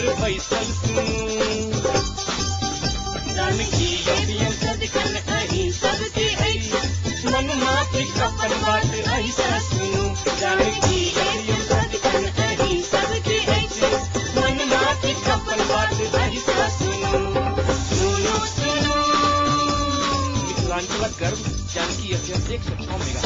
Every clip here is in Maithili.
घर बैसल सुनू। जानकी एफएम सदिखन अहीं सबके अछि, मनमाफिक अपन बात अहीं सुनू। जानकी एफएम सदिखन अहीं सबके अछि, मनमाफिक अपन बात अहीं सुनू। सुनू सुनू मिथिलांचलक गर्व जानकी एफएम 106 मेगा।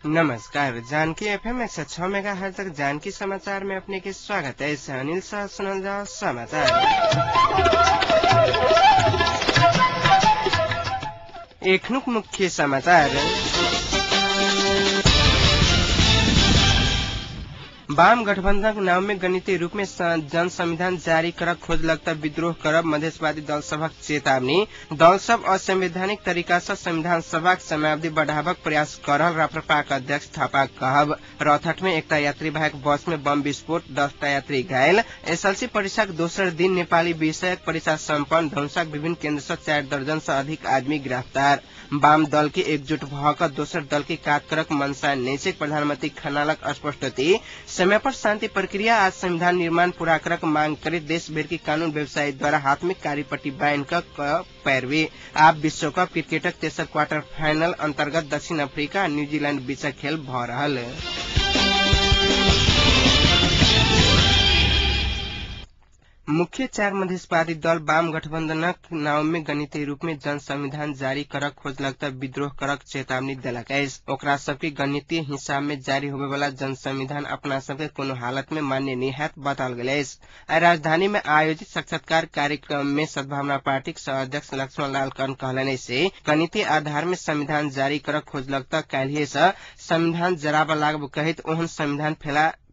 नमस्कार, जानकी एफएम 106 मेगा हर्ट्ज तक जानकी समाचार में अपने के स्वागत है। अनिल शाह सुनल जाओ समाचार। एखनुक मुख्य समाचार। वाम गठबंधन नाम में गणितीय रूप में जन संविधान जारी करक खोज लगता विद्रोह करब मधेशवादी दल सभक चेतावनी। दल सब असंवैधानिक तरीका से संविधान सभाक समयावधि बढ़ाबक प्रयास कर रहल राप्रपाक अध्यक्ष थापा कहब। रौतहट में एकटा यात्री वाहक बस में बम विस्फोट, 10टा यात्री घायल। एसएलसी परीक्षाक दोसर दिन नेपाली विषयक परीक्षा सम्पन्न, धनुषाक विभिन्न केन्द्र से 4 दर्जन से अधिक आदमी गिरफ्तार। वाम दल के एकजुट भऽ कऽ दोसर दल के कात करक मंशा नहि छै, प्रधानमंत्री खनालक स्पष्टति। समय पर शांति प्रक्रिया आ संविधान निर्माण पूरा करक मांग करैत देश भरि के कानून व्यवसायी द्वारा हाथ में कारी पट्टी बान्हि कऽ पैरवी। आब विश्वकप क्रिकेटक तेसर क्वार्टर फाइनल अंतर्गत दक्षिण अफ्रीका आ न्यूजीलैंड बीचक खेल भऽ रहल। मुख्य 4 मधेशवादी दल वाम गठबंधनक नाव में गणितीय रूप में जन संविधान जारी करक खोज लगता विद्रोह करक चेतावनी देलक अछि। ओकरा सबके गणितीय हिसाब में जारी होवे वाला जन संविधान अपना सबके कोनो हालत में मान्य नहीं हैत बताओल गेल अछि। आइ राजधानी में आयोजित साक्षात्कार कार्यक्रम में सद्भावना पार्टीक सह अध्यक्ष लक्ष्मण लाल कर्ण कहलनि से गणितीय आधार में संविधान जारी करक खोज लगता काल्हिए से संविधान जराबऽ लागब कहैत ओहन संविधान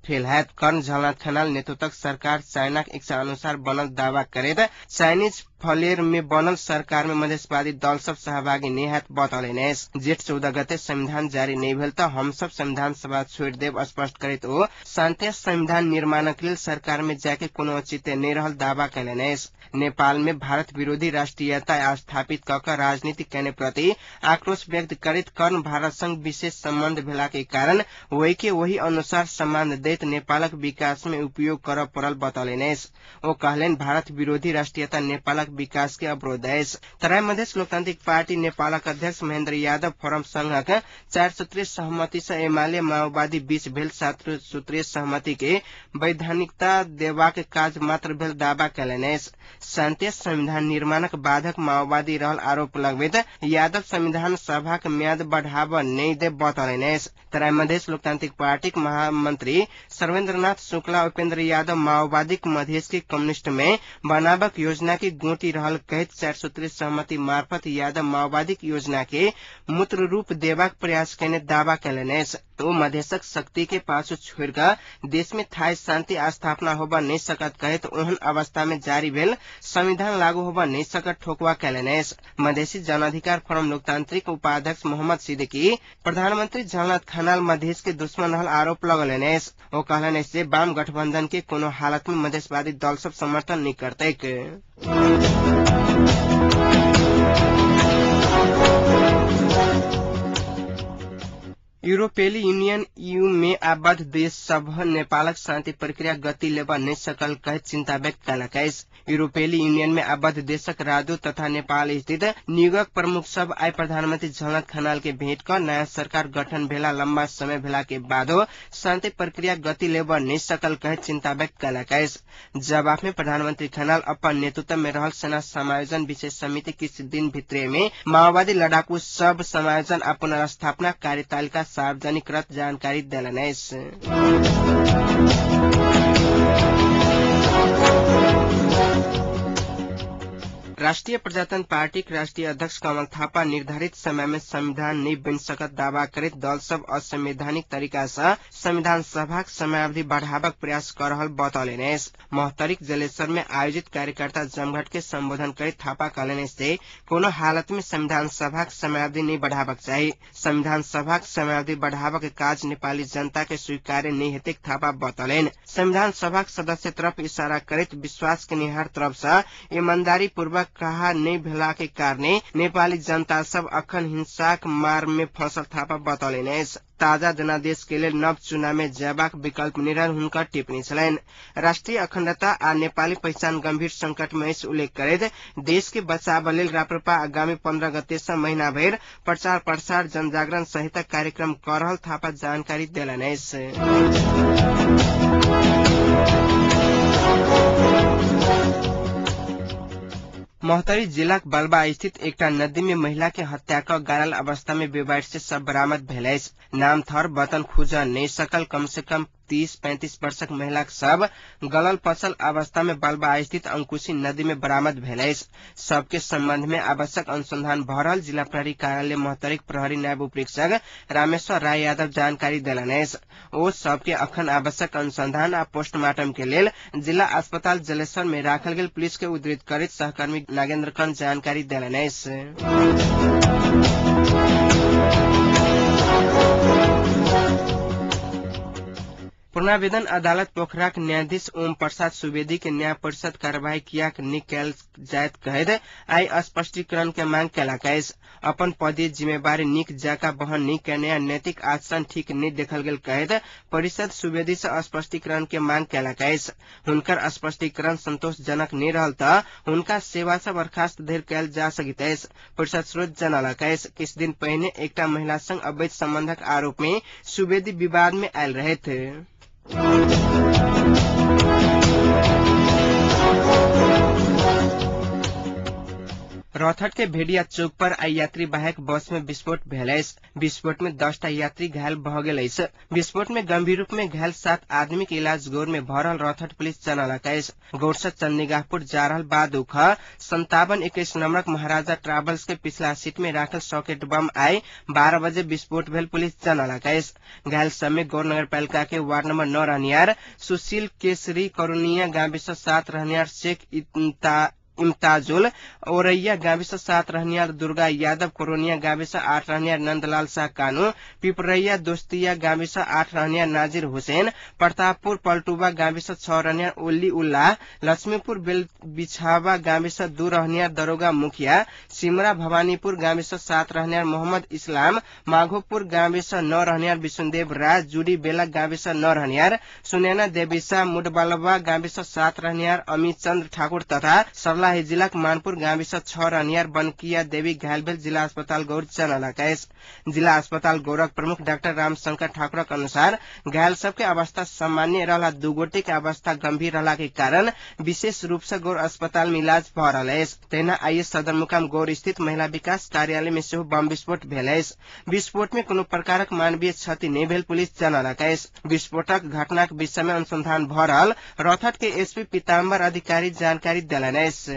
फेल हैत। कर्ण झलनाथ खनाल नेतृत्वक सरकार चाइनाक इच्छा अनुसार बनल दावा करैत चाइनीज फलेर में बनल सरकार में मधेशवादी दल सब सहभागी नहीं हैत बतौलनि अछि। जेठ 14 गते संविधान जारी नहीं भेल तऽ हमसब संविधान सभा छोड़ि देब स्पष्ट करैत ओ शांति संविधान निर्माणक लेल सरकार में जाके कोनो औचित्य नहीं रहल दावा कयलनि अछि। नेपाल में भारत विरोधी राष्ट्रीयता स्थापित कऽ कऽ राजनीति केने प्रति आक्रोश व्यक्त करैत कर्ण भारत संग विशेष सम्बन्ध भेला के कारण वही के वही अनुसार सम्मान दैत नेपालक विकास में उपयोग करऽ पड़ल बतौलनि अछि। ओ कहलनि भारत विरोधी राष्ट्रीयता नेपालक विकास के अवरोध अछि। तराई मधेश लोकतांत्रिक पार्टी नेपालक अध्यक्ष महेन्द्र यादव फोरम संघक 4 सूत्रीय सहमति से एमाले माओवादी बीच भेल 7 सूत्रीय सहमति के वैधानिकता देबाक काज मात्र भेल दावा कयलनि अछि। शांति संविधान निर्माणक बाधक माओवादी रहल आरोप लगबैत यादव संविधान सभाक म्याद बढ़ाबऽ नहि देब बतौलनि अछि। तराई मधेश लोकतांत्रिक पार्टीक महामंत्री सर्वेन्द्रनाथ शुक्ला उपेन्द्र यादव माओवादीक मधेश के कम्युनिस्ट में बनाबक योजना के गोटी रहल कहैत 4 सूत्रीय सहमति मार्फत यादव माओवादीक योजना के मूत्र रूप देबाक प्रयास कयने दावा कयलनि अछि। ओ मधेशक शक्ति के पाछू छोड़ि कऽ देश में थाई शांति स्थापना होबऽ नहि सकत कहैत ओहन अवस्था में जारी भेल संविधान लागू होबऽ नहि सकत ठोकुआ कयलनि अछि। मधेसी जनअधिकार फोरम लोकतांत्रिक उपाध्यक्ष मोहम्मद सिद्दीकी प्रधानमंत्री झलनाथ खनाल मधेश के दुश्मन रहल आरोप लगौलनि अछि। ओ कहलनि अछि जे वाम गठबंधन के कोनो हालत में मधेशवादी दल सब समर्थन नहि करतैक। यूरोपेली यूनियन ईयू में आबद्ध देश सभ नेपालक शांति प्रक्रिया गति लेबऽ नहि सकल कहैत चिंता व्यक्त कयलक अछि। यूरोपेली यूनियन में आबद्ध देशक राजदूत तथा नेपाल स्थित नियोगक प्रमुख सब आइ प्रधानमंत्री झलनाथ खनाल के भेंट कऽ नयाँ सरकार गठन भेला लम्बा समय भेला के बादो शांति प्रक्रिया गति लेबऽ नहि सकल कहैत चिंता व्यक्त कयलक अछि। जवाब में प्रधानमंत्री खनाल अपन नेतृत्व में रहल सेना समायोजन विशेष समिति किछु दिन भित्रे में माओवादी लड़ाकू सब समायोजन आ पुनर्स्थापना कार्यतालिका सार्वजनिक जानकारी देलनि अछि। राष्ट्रिय प्रजातन्त्र पार्टीक राष्ट्रिय अध्यक्ष कमल थापा निर्धारित समय में संविधान नहीं बनि सकत दावा करैत दल सब असंवैधानिक तरीका से संविधान सभाक समयावधि बढ़ाबक प्रयास कर रहल बतौलनि अछि। महोत्तरीक जलेश्वर में आयोजित कार्यकर्ता जमघट के संबोधन करैत थापा कहलनि से कोनो हालत में संविधान सभाक समयावधि नहीं बढ़ाबक चाही। संविधान सभाक समयावधि बढ़ाबक काज नेपाली जनता के स्वीकार्य नहीं हेतै थापा बतौलनि। संविधान सभाक सदस्य तरफ इशारा करैत विश्वास केनिहार तरफ से ईमानदारी पूर्वक कहा नहि भेला के कारणे नेपाली जनता सब अखन हिंसाक मार में फंसल थापा बतौलनि अछि। ताजा जनादेश के लेल नव चुनाव में जयबाक विकल्प निर्णय हुनकर टिप्पणी छलनि। राष्ट्रीय अखण्डता आ नेपाली पहिचान गंभीर संकट में अछि उल्लेख करैत देश के बचाव लेल राप्रपा आगामी 15 गते सँ महीना भरि प्रचार प्रसार जनजागरण सहितक कार्यक्रम क रहल थापा जानकारी देलनि अछि। महोत्तरी जिलाक बलबा स्थित एकटा नदी में महिला के हत्या क गाड़ल अवस्था में बेवारिस से शव बरामद भेल अछि। नाम थर वतन खुजऽ नहि सकल कम से कम 30-35 वर्षक महिलाक शव गलल पचल अवस्था में बलबा स्थित अंकुशी नदी में बरामद भेल अछि। शव के संबंध में आवश्यक अनुसंधान भ रहल जिला प्रहरी कार्यालय महोत्तरीक प्रहरी नायब उपरीक्षक रामेश्वर राय यादव जानकारी देलनि अछि। ओ शव के अखन आवश्यक अनुसंधान आ पोस्टमार्टम के लेल जिला अस्पताल जलेश्वर में राखल गेल पुलिस के उद्धृत करैत सहकर्मी नागेन्द्र कर्ण जानकारी देलनि अछि। पूर्णावेदन अदालत पोखराक न्यायाधीश ओम प्रसाद सुवेदी के न्याय परिषद कार्यवाही कियाक नहि कयल जायत कहैत आइ स्पष्टीकरण के मांग केलक अछि। अपन पदीय जिम्मेवारी नीक जकाँ वहन नहि केने आ नैतिक आचरण ठीक नहि देखल गेल कहैत परिषद सुवेदी से स्पष्टीकरण के मांग केलक अछि। हुनकर स्पष्टीकरण संतोषजनक नहि रहल तऽ हुनका सेवा से बर्खास्त धरि कयल जा सकैत अछि। परिषद स्रोत जनलक अछि। किछु दिन पहिने एकटा महिला संग अवैध संबंधक आरोप में सुवेदी विवाद में आयल रहथि। रौथट के भेड़िया चौक पर आई यात्री वाहक बस में विस्फोट भेल अछि। विस्फोट में 10टा यात्री घायल भ गेल अछि। विस्फोट में गंभीर रूप में घायल 7 आदमी के इलाज गौर में भ रहल रौथट पुलिस जनलक अछि। गौर से चंदीगाहपुर जा रहल बादुख 5721 नंबरक महाराजा ट्रेवल्स के पिछला सीट में राखल सॉकेट बम आई 12 बजे विस्फोट भेल पुलिस जनलक अछि। घायल सब में गौर नगरपालिका के वार्ड नंबर 9 रहनिहार सुशील केसरी करुणिया गाविस 7 रहनिहार शेख इम्ताजुल औरैया गाविस 7 रहनियार दुर्गा यादव कोरोनिया गाविस 8 रहनियार नंदलाल शाह कानू पिपरैया दोस्तिया गाविस 8 रहनियार नाजिर हुसैन प्रतापपुर पल्टुबा गाविस 6 रहनियार ओली उल्लाह लक्ष्मीपुर बेलबिछावा गाविस 2 रहनियार दरोगा मुखिया सिमरा भवानीपुर गाविस 7 रहनियार मोहम्मद इस्लाम माघोपुर गाविस 9 रहनियार विष्णुदेव राज जुडी बेला गाविस 9 रहनियार सुनैना देविसा मुडबालवा गाविस 7 रहनियार अमित चन्द्र ठाकुर तथा सरला जिलाक मानपुर गाविस 6 रहनियार बनकिया देवी घायल भेल जिला अस्पताल गौर जनलक अछि। जिला अस्पताल गौरक प्रमुख डाक्टर रामशंकर ठाकुरक अनुसार घायल सबके अवस्था सामान्य रहला 2 गोटे के अवस्था गंभीर रहला के कारण विशेष रूप से गौर अस्पताल में इलाज भ रहल अछि। तहिना आइ सदरमुकाम गौर स्थित महिला विकास कार्यालय में सेहो बम विस्फोट भेल अछि। विस्फोट में कोनो प्रकारक मानवीय क्षति नहि भेल पुलिस जनलक अछि। विस्फोटक घटनाक विषय में अनुसंधान भ रहल रौथट के एसपी पीताम्बर अधिकारी जानकारी देलनि अछि।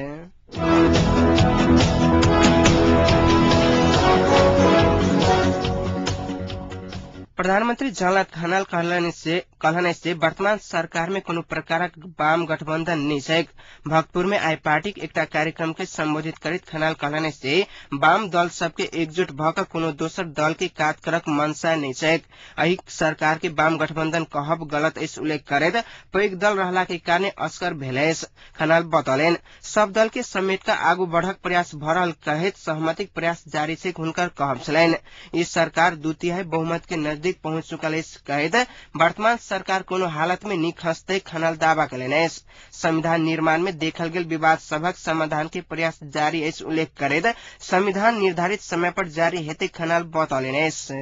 प्रधानमंत्री झलनाथ खनाल कहलनि से वर्तमान सरकार में कोनो प्रकारक वाम गठबंधन नहि छैक। भक्तपुर में आइ पार्टीक एकटा कार्यक्रम के संबोधित करैत खनाल कहलनि से वाम दल सबके एकजुट भ क कोनो दोसर दल के कात करक मनसा नहि छैक। एहि सरकार के वाम गठबंधन कहब गलत अछि उल्लेख करैत पैघ दल रहला के कारणे असगर भेल अछि। खनाल बतौलनि सब दल के समेट क आगू बढ़क प्रयास भ रहल कहैत सहमतिक प्रयास जारी छैक हुनकर कहब छलनि। ई सरकार 2/3 बहुमत के नजदीक पहुंच चुकल अछि कहैत वर्तमान सरकार कोनो हालत में नहि खसतै खनाल दावा कयलनि अछि। संविधान निर्माण में देखल गेल विवाद सभक समाधान के प्रयास जारी अछि उल्लेख करैत संविधान निर्धारित समय पर जारी हेतै खनाल बतौलनि अछि।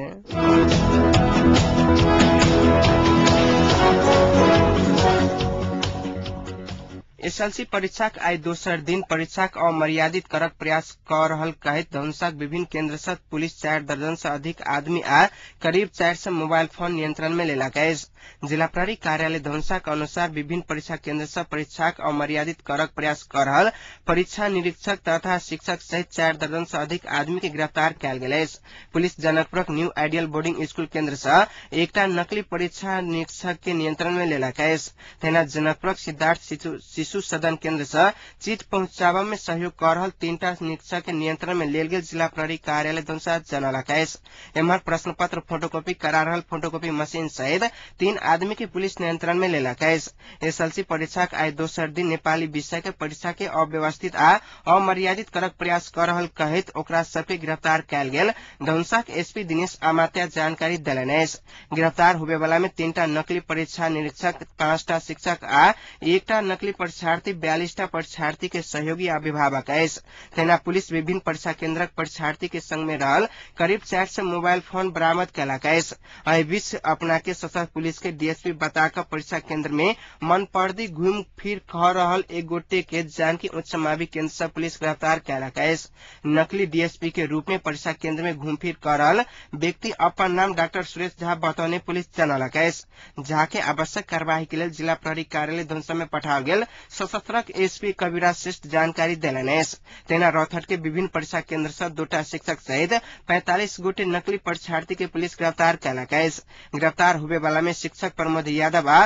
एसएलसी परीक्षाक आइ दोसर दिन परीक्षाक अमर्यादित करक प्रयास क रहल कहैत धनुषाक विभिन्न केन्द्र सँ पुलिस 4 दर्जन सँ अधिक आदमी आ करीब 400 मोबाइल फोन नियंत्रण में लेलक अछि। जिला प्रहरी कार्यालय धनुषाक अनुसार विभिन्न परीक्षा केन्द्र सँ परीक्षाक अमर्यादित करक प्रयास क रहल परीक्षा निरीक्षक तथा शिक्षक सहित 4 दर्जन सँ अधिक आदमी के गिरफ्तार कयल गेल अछि। पुलिस जनकपुरक न्यू आइडियल बोर्डिंग स्कूल केन्द्र सँ एकटा नकली परीक्षा निरीक्षक के नियंत्रण में लेलक अछि। तहिना जनकपुरक सिद्धार्थ शिशु सदन केन्द्र सँ चिट पहुंचाबऽ में सहयोग क रहल 3टा निरीक्षक के नियंत्रण में लेल गेल जिला प्रहरी कार्यालय धनुषा जनलक अछि। एम्हर प्रश्न पत्र फोटोकॉपी करा रहल फोटोकॉपी मशीन सहित 3 3 आदमी के पुलिस नियंत्रण में लेलक अछि। एसएलसी परीक्षाक आइ दोसर दिन नेपाली विषय के परीक्षा के अव्यवस्थित आ अमर्यादित करक प्रयास कर रहल कहैत ओकरा सबके गिरफ्तार कयल गेल धनुषाक एसपी दिनेश अमात्या जानकारी देलनि अछि। गिरफ्तार होबेवाला में 3टा नकली परीक्षा निरीक्षक, 5टा शिक्षक आ 1टा नकली परीक्षार्थी, 42टा परीक्षार्थी के सहयोगी अभिभावक अछि। तहिना पुलिस विभिन्न परीक्षा केन्द्रक परीक्षार्थी के संग में रहल करीब 400 मोबाइल फोन बरामद कयलक अछि। एहि बीच अपना के सशस्त्र पुलिस के डीएसपी बताकर परीक्षा केन्द्र में मनपर्दी घूम फिर कह रहल एक गोटे के जानकी उच्च मावि केन्द्र से पुलिस गिरफ्तार कयलक अछि। नकली डीएसपी के रूप में परीक्षा केन्द्र में घूम फिर कर रहल व्यक्ति अपन नाम डाक्टर सुरेश झा बतौने पुलिस जनलक अछि। झा के आवश्यक कार्यवाही के लेल जिला प्रहरी कार्यालय धनुषा में पठाओल गेल सशस्त्रक एसपी कविराज श्रेष्ठ जानकारी देलनि अछि। तहिना रौतहट के विभिन्न परीक्षा केन्द्र से 2टा शिक्षक सहित 45 गोटे नकली परीक्षार्थी के पुलिस गिरफ्तार कयलक अछि। गिरफ्तार होबे वाला में शिक्षक प्रमोद यादव आ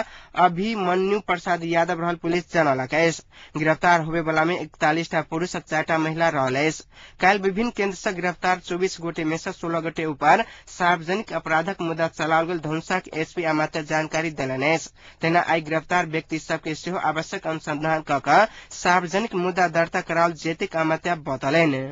अभिमन्यु प्रसाद यादव रहल पुलिस जनलक अछि। गिरफ्तार होबे वाला में 41टा पुरुष आ 4टा महिला रहल अछि। काल्हि विभिन्न केन्द्र से गिरफ्तार 24 गोटे में से 16 गोटे ऊपर सार्वजनिक अपराधक मुद्दा चलाओल गेल धनुषाक एसपी अमात्य जानकारी देलनि अछि। तहिना आइ गिरफ्तार व्यक्ति सबके सेहो आवश्यक अनुसंधान क कऽ सार्वजनिक मुद्दा दर्ता कराओल जेतेक अमात्य बतौलनि।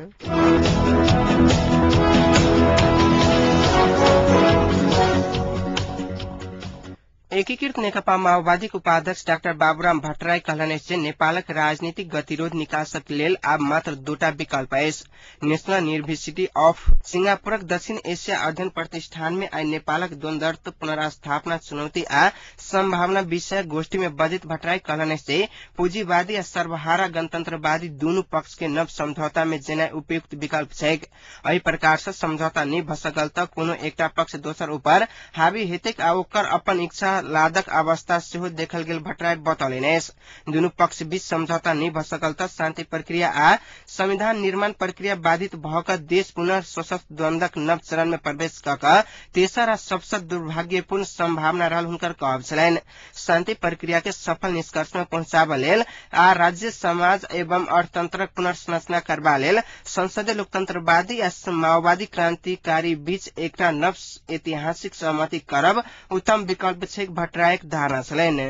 एकीकृत नेकपा माओवादीक उपाध्यक्ष डाक्टर बाबूराम भट्टराई कहलनि अछि जे नेपालक राजनीतिक गतिरोध निकासक लेल आब मात्र 2टा विकल्प अछि। नेशनल यूनिवर्सिटी ऑफ सिंगापुरक दक्षिण एशिया अध्ययन प्रतिष्ठान में आइ नेपालक द्वन्द्व पुनर्स्थापना चुनौती आ संभावना विषय गोष्ठी में बजैत भट्टराई कहलनि अछि जे पूंजीवादी आ सर्वहारा गणतंत्रवादी दुनू पक्ष के नव समझौता में जेनाइ उपयुक्त विकल्प छैक। एहि प्रकार सँ समझौता नहि भ सकल त कोनो एकटा पक्ष दोसर ऊपर हावी हेतैक आ ओकर अपन इच्छा लादक अवस्था सेहो देखल गेल भट्टराई बतौलनि अछि। दुनू पक्ष बीच समझौता नहि भ सकल त शान्ति प्रक्रिया आ संविधान निर्माण प्रक्रिया बाधित भ क देश पुनः सशस्त्र द्वन्द्वक नव चरण में प्रवेश क क तेसर आ सबसँ दुर्भाग्यपूर्ण संभावना रहल हुनकर कहब छलनि। शान्ति प्रक्रिया के सफल निष्कर्ष में पहुंचाबऽ लेल आ राज्य समाज एवं अर्थतंत्रक पुनर्संरचना करबा लेल संसदीय लोकतंत्रवादी आ माओवादी क्रांतिकारी बीच एकटा नव ऐतिहासिक सहमति करब उत्तम विकल्प छैक भट्टराईक धारणा छलनि।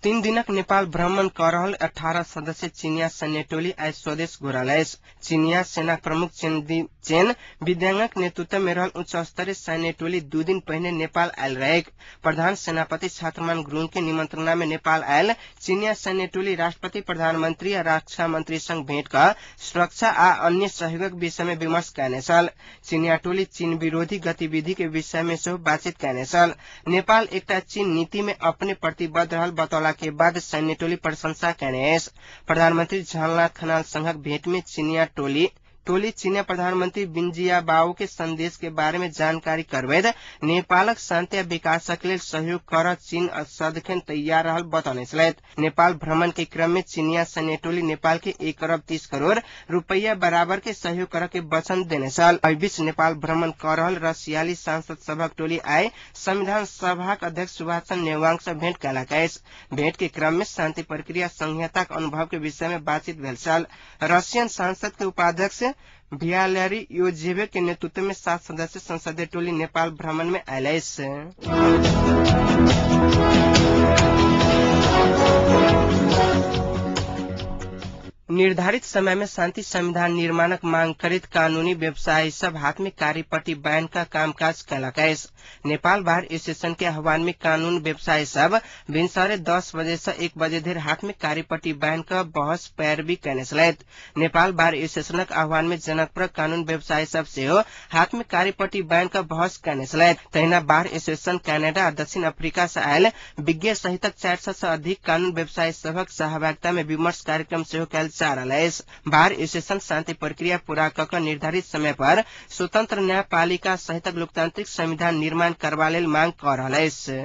तीन दिनक नेपाल भ्रमण क रहल 18 सदस्यीय चीनिया सैन्य टोली आइ स्वदेश घुरल अछि। चीनिया सेना प्रमुख चेन विद्यांगक नेतृत्व में रहल उच्च स्तरीय सैन्य टोली 2 दिन पहिने नेपाल आयल रहेक। प्रधान सेनापति छात्रमान गुरूङ के निमंत्रणा में नेपाल आयल चीनिया सैन्य टोली राष्ट्रपति, प्रधानमंत्री आ रक्षा मंत्री संग भेंट क सुरक्षा आ अन्य सहयोगक विषय में विमर्श कयने छल। चीनिया टोली चीन विरोधी गतिविधि के विषय में सेहो बातचीत कयने छल। नेपाल एकटा चीन नीति में अपने प्रतिबद्ध रहल बतौला के बाद सैन्य टोली प्रशंसा कयने अछि। प्रधानमंत्री झलनाथ खनाल संघक भेंट में चीनिया टोली चीनिया प्रधानमंत्री बिंजिया बाओ के संदेश के बारे में जानकारी करबैत नेपालक शान्ति आ विकासक लेल सहयोग कर चीन सदखन तैयार रहल बतौने छलथि। नेपाल भ्रमण के क्रम में चीनिया सैन्य टोली नेपाल के 1 अरब 30 करोड़ रुपैया बराबर के सहयोग कर के वचन देने छल। एहि बीच नेपाल भ्रमण कर रहल रसियाली सांसद सभक टोली आइ संविधान सभाक अध्यक्ष सुभाष चन्द्र नेवांग सँ भेंट कयलक अछि। भेंट के क्रम में शान्ति प्रक्रिया संहिताक अनुभव के विषय में बातचीत भेल छल। रसियन सांसद के उपाध्यक्ष भियालरी योजेवे के नेतृत्व में 7 सदस्यीय संसदीय टोली नेपाल भ्रमण में आयल अछि। निर्धारित समय में शान्ति संविधान निर्माणक मांग करैत कानूनी व्यवसायी सब हाथ में कार्यपट्टी बान्हि क कामकाज कयलक अछि। नेपाल बार एसोसिएशन के आह्वान में कानून व्यवसायी सब भिनसरे 10 बजे से 1 बजे धरि हाथ में कार्यपट्टी बान्हि क बहस पैरवी कयने छलथि। नेपाल बार एसोसिएशनक आह्वान में जनकपुरक कानून व्यवसायी सब सेहो हाथ में कार्यपट्टी बान्हि क बहस कयने छलथि। तहिना बार एसोसिएशन कनाडा आ दक्षिण अफ्रीका से आयल विज्ञ सहितक 400 से अधिक कानून व्यवसायी सभक सहभागिता में विमर्श कार्यक्रम सेहो कयल जा रहल अछि। बार एसोसिएशन शान्ति प्रक्रिया पूरा क क निर्धारित समय पर स्वतंत्र न्यायपालिका सहितक लोकतांत्रिक संविधान निर्माण करबा लेल मांग क रहल अछि।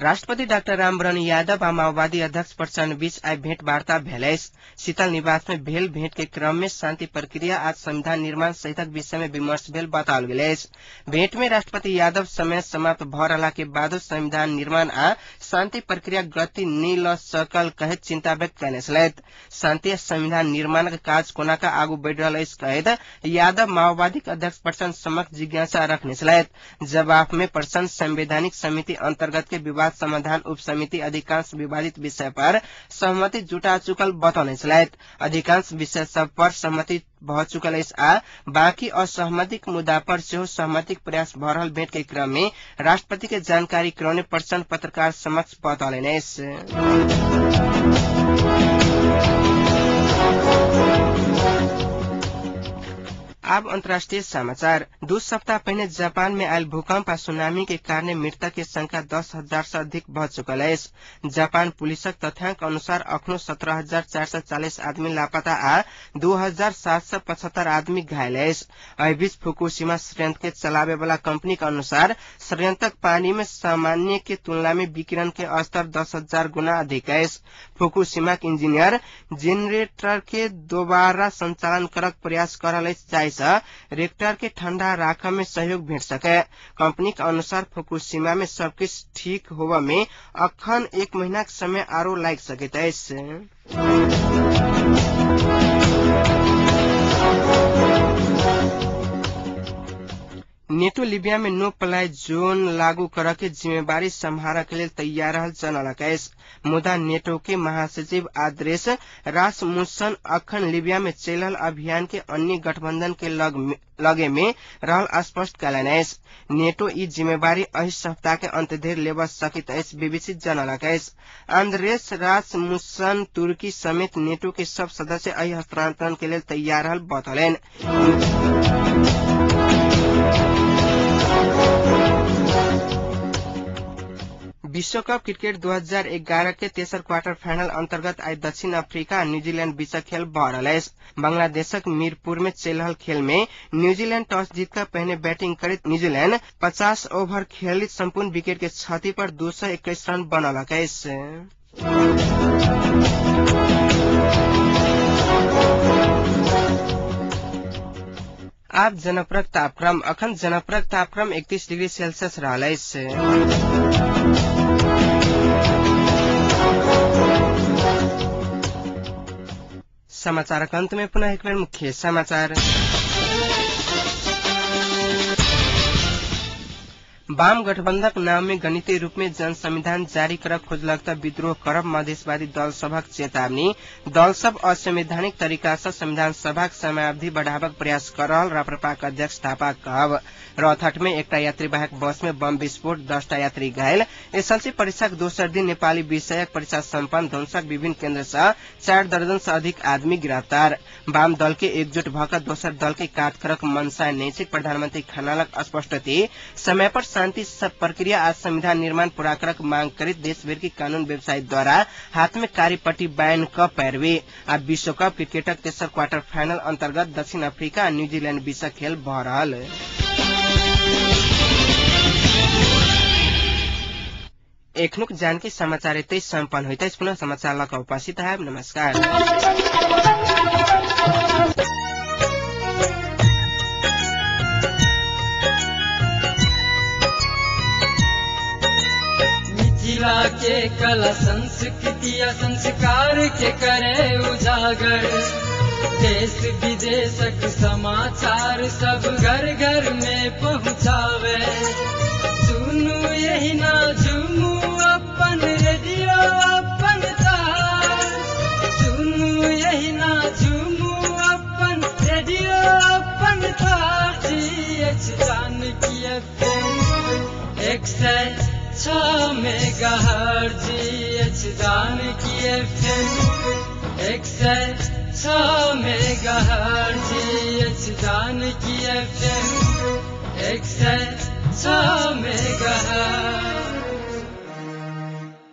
राष्ट्रपति डाक्टर रामवरण यादव आ माओवादी अध्यक्ष प्रचण्ड बीच आइ भेंटवार्ता भेल अछि। शीतल निवास में भेल भेंट के क्रम में शांति प्रक्रिया आ संविधान निर्माण सहितक विषय में विमर्श भेल बताओल गेल अछि। भेंट में राष्ट्रपति यादव समय समाप्त भ रहला के बादो संविधान निर्माण आ शांति प्रक्रिया गति नहि ल सकल कहैत चिंता व्यक्त कयने छलथि। शांति आ संविधान निर्माणक काज कोना क आगू बढ़ि रहल अछि कहैत यादव माओवादी अध्यक्ष प्रचण्ड समक्ष जिज्ञासा रखने छलथि। जवाब में प्रचण्ड संवैधानिक समिति अंतर्गत के विवाद समाधान उप समिति अधिकांश विवादित विषय पर सहमति जुटा चुकल बतौने छलथि। अधिकांश विषय सब पर सहमति भ चुकल अछि आ बाकी असहमतिक मुद्दा पर सेहो सहमतिक प्रयास भ रहल भेंट के क्रम में राष्ट्रपति के जानकारी करौने प्रचण्ड पत्रकार समक्ष बतौलनि अछि। आब अंतर्राष्ट्रीय समाचार। 2 सप्ताह पहिने जापान में आयल भूकंप आ सुनामी के कारण मृतक के संख्या 10,000 से अधिक भ चुकल अछि। जापान पुलिसक तथ्यांक अनुसार अखनो 17,440 आदमी लापता आ 2,775 आदमी घायल अछि। एहि बीच फुकुशिमा संयंत्र के चलावे वाला कंपनी के अनुसार संयंत्रक पानी में सामान्य के तुलना में विकिरण के स्तर 10,000 गुना अधिक अछि। फुकुशिमा के इंजीनियर जेनरेटर के दोबारा संचालन करक प्रयास कर रहल अछि जाहि रिएक्टर के ठंडा राख में सहयोग भेट सके। कंपनी के अनुसार फुकुशिमा में सबकिछु ठीक होबय में अखन 1 महीना के समय आरो लागि सकैत अछि। नेटो लीबिया में नो फ्लाई जोन लागू करऽ के जिम्मेवारी सम्हारऽ के लेल तैयार रहल जनौलक अछि। मुदा नेटो के महासचिव आद्रेस रासमुसन अखन लीबिया में चलि रहल अभियान के अन्य गठबंधन के लगे में रहल स्पष्ट कयलनि अछि। नेटो ई जिम्मेवारी एहि सप्ताह के अंत धरि लेबऽ सकैत अछि बीबीसी जनौलक अछि। आंद्रेस रासमुसन तुर्की समेत नेटो के सब सदस्य एहि हस्तांतरण के लेल तैयार रहल बतौलनि। विश्वकप क्रिकेट 2011 के तेसर क्वार्टर फाइनल अंतर्गत आइ दक्षिण अफ्रीका आ न्यूजीलैंड बीचक खेल भ रहल अछि। बांग्लादेशक मीरपुर में चलि रहल खेल में न्यूजीलैंड टॉस जीतकर पहिने बैटिंग करैत न्यूजीलैंड 50 ओवर खेलित संपूर्ण विकेट के क्षति पर 221 रन बनौलक अछि। आब जनपरक तापक्रम। अखन जनपरक तापक्रम 31 डिग्री सेल्सियस रहल अछि। समाचारक अंत में पुनः एक बेर मुख्य समाचार। वाम गठबंधक नाम में गणितीय रूप में जन संविधान जारी करक खोजलक त विद्रोह करब मधेशवादी दल सभक चेतावनी। दल सब असंवैधानिक तरीका से संविधान सभाक समयावधि बढ़ाबक प्रयास कर रहल राप्रपाक अध्यक्ष थापा कहब। रौतहट में एकटा यात्रीवाहक बस में बम विस्फोट, 10टा यात्री घायल। एसएलसी परीक्षाक दोसर दिन नेपाली विषयक परीक्षा सम्पन्न। ध्वंसक विभिन्न केन्द्र से 4 दर्जन से अधिक आदमी गिरफ्तार। वाम दल के एकजुट भऽ दोसर दल के कात करक मनसा नहि छै प्रधानमंत्री खनालक स्पष्टति। समय पर शांति प्रक्रिया आ संविधान निर्माण पूरा करक मांग करैत देशभर के कानून व्यवसायी द्वारा हाथ में कार्यपट्टी बैन क पैरवी। आ विश्वकप क्रिकेटक तेसर क्वार्टर फाइनल अंतर्गत दक्षिण अफ्रीका आ न्यूजीलैंड बीचक खेल भ रहल। एखनुक जानकी समाचार एतै सम्पन्न होइत अछि। पुनः समाचार लऽ कऽ उपस्थित हैब। नमस्कार। मिथिला के कला संस्कृति आ संस्कार के करे उजागर, देश विदेशक समाचार सब घर घर में पहुँचावे। सुनू यही ना झूमू अपन रेडियो अपन तार, सुनू यही ना झूमू अपन रेडियो अपन तार। G H Janaki FM 106 megahertz, G H Janaki FM 106 megahertz, G H Janaki FM 106 megahertz.